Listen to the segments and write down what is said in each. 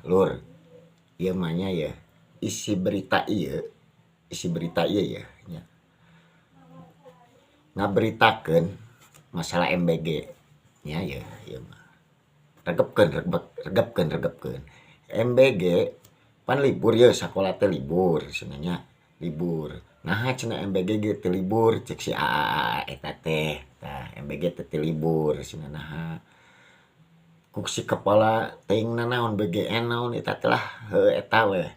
Lur, ieu mah nya ye isi berita ieu, isi berita ieu ye nya ngaberitakeun masalah MBG nya ye ieu mah. Regepkeun regepkeun regepkeun. MBG pan libur ye sakola teh libur cenah nya, libur. Naha cenah MBG ge teu libur cek si aa eta teh. Tah, MBG teh teu libur cenah naha. Ku si kepala teuing nanaon BGN naon eta teh lah, heueuh eta weh.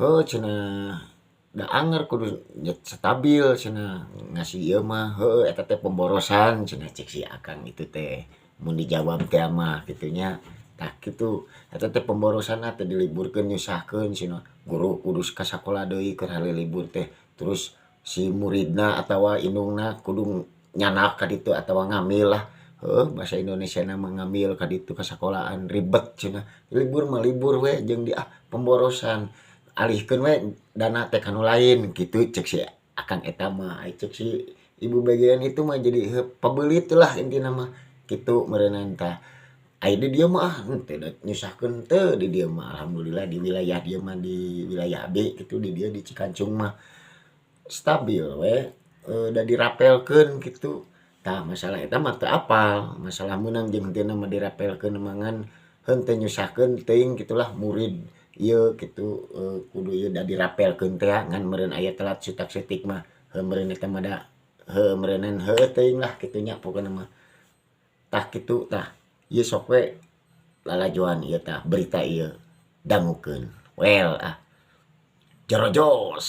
Heuh cenah da anger kudu stabil cenah ngasih ieu mah, heueuh eta teh pemborosan cenah cek si akang itu teh. Mun dijawab teh mah kitu nya. Tah kitu, eta teh pemborosanna teh diliburkeun nyusahkeun cenah. Guru kudu ka sakola deui keur hari libur teh. Terus si muridna atawa indungna kudu nyandak ka ditu atawa ngambil lah. Heueuh, bahasa Indonesiana mah ngambil ka ditu ka sakolaan, ribet cenah. Libur mah libur we jeung di ah pemborosan. Alihkeun we dana teh ka nu lain kitu cek si akang eta mah. Ai cek si ibu BGN itu mah jadi pabeulit lah intina mah kitu meureunan tah. Ai di dieu mah ah henteu da nyusahkeun teu di dieu mah, alhamdulillah di wilayah dieu mah, di wilayah AB kitu, di dieu di Cikancung mah stabil we, da dirapelkeun kitu. Tah, masalah eta mah teu apal, masalah meunang jeung henteu mah dirapelkeun mah, ngan henteu nyusahkeun teuing kitulah murid ieu kitu, kudu ieu da dirapelkeun teh ngan meureun aya telat sutak saeutik mah heuh meureun eta mah da heueuh meureunan heueuh teuing lah kitu nya pokona mah. Tah kitu tah, ieu sok we lalajoan ieu tah berita ieu, dangukeun. Well ah. Jorojos.